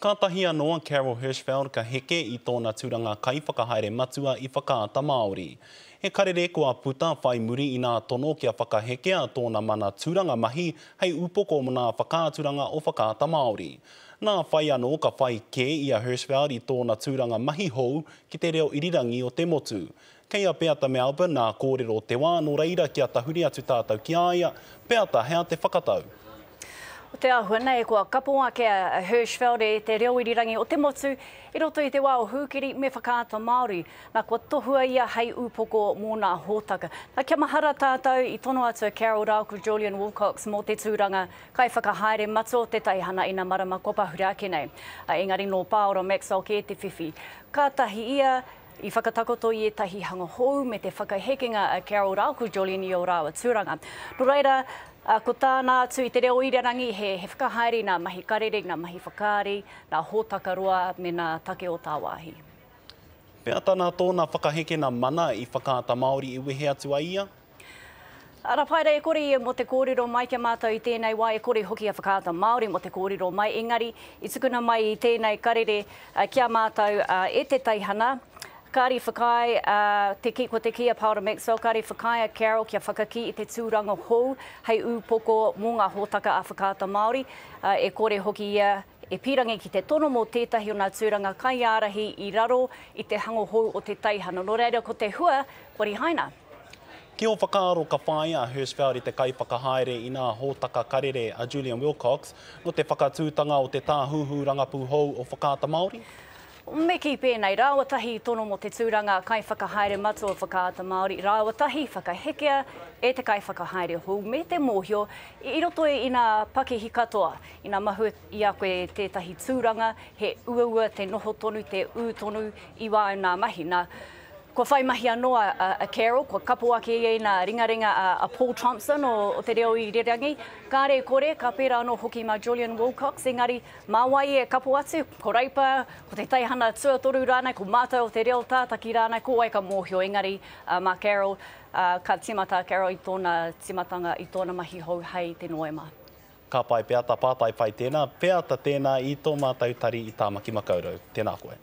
Kātahi anō a Carol Hirschfeld ka heke i tōna tūranga kaiwhakahaere matua i Whakaata Māori. He karere kua puta whai muri i nā tono kia whakahekea tōna mana tūranga mahi hei upoko mō nā whakaaturanga o Whakaata Māori. Nā whai anō ka whai kē i a Hirschfeld i tōna tūranga mahi hou ki te reo irirangi o te motu. Kei a Peata Melbourne nā kōrero te wā, nō reira kia tahuri atu tātou ki a ia. Peata, hea te whakatau? O te āhua nei, kua kapo ake a Hirschfeld e te reo irirangi o te motu i roto i te wā o Hūkiri me Whakaata Māori. Nā, kua tohua ia hei ūpoko mō nā hōtaka. Nā, kia mahara tātou i tono atu a Carol rāua ko Julian Wilcox mō te tūranga kaiwhakahaere matua o te teihana ina marama kua pahure ake nei. Engari nō Pāora Maxwell kē te whiwhi. Kātahi ia I whakatakoto i ētahi hanga hou me te whakahekenga a Carol rāua ko Jolene i ō rāua tūranga. Nō reira, ko tāna atu i te reo irirangi he whakahaere i ngā mahi karere, ngā mahi whakaari, ngā hōtaka roa me ngā take o tāwāhi. Peata nā tōna whakahekena mana i Whakaata Māori i wehe atu ai ia? Rapaera e kore ia mō te kōrero mai ki a mātou i tēnei wā, e kore hoki a Whakaata Māori mō te kōrero mai, engari i tukuna mai i tēnei karere ki a mātou e te teihana, kāre i whakaae te kī, ko te kī a Paora Maxwell, kāre i whakaae a Carol kia whakakī i te tūranga hou hei ūpoko mō ngā hōtaka a Whakaata Māori, e kore hoki ia e pīrangi ki te tono mō tētahi o ngā tūranga kaiārahi i raro i te hango hou o te teihana. Nō reira, ko te hua, kua rihaina. Ki ō whakaaro ka whāia a Hirschfeld i te kaiwhakahaere i nā hōtaka karere a Julian Wilcox nō te whakatūtanga o te tāhuhu rangapū hou o Whakaata Māori? Me kī pēnei, rāua tahi i tono mō te tūranga kaiwhakahaere matua o Whakaata Māori, rāua tahi whakahekea e te kaiwhakahaere hou me te mōhio i roto i nā pakihi katoa, ina mahue i a koe tētahi tūranga, he uaua te noho tonu, te ū tonu i wāu nā mahi. Nā, Kua whai mahi anō a Carol, kua kapo ake ia i ngā ringaringa a Paul Thompson o Te Reo Irirangi. Kāre e kore, ka pērā anō hoki mā Julian Wilcox, engari mā wai e kapo atu? Ko Reipa, ko te teihana tuatoru rānei, ko mātou o Te Reo Tātaki rānei, ko wai ka mōhio, engari mā Carol, ka tīmata a Carol i tōna tīmatanga, i tōna mahi hou hei te Noema. Ka pai Peata, pātai pai tēnā, Peata tēnā i tō mātou tari i Tāmaki Makaurau. Tēnā koe.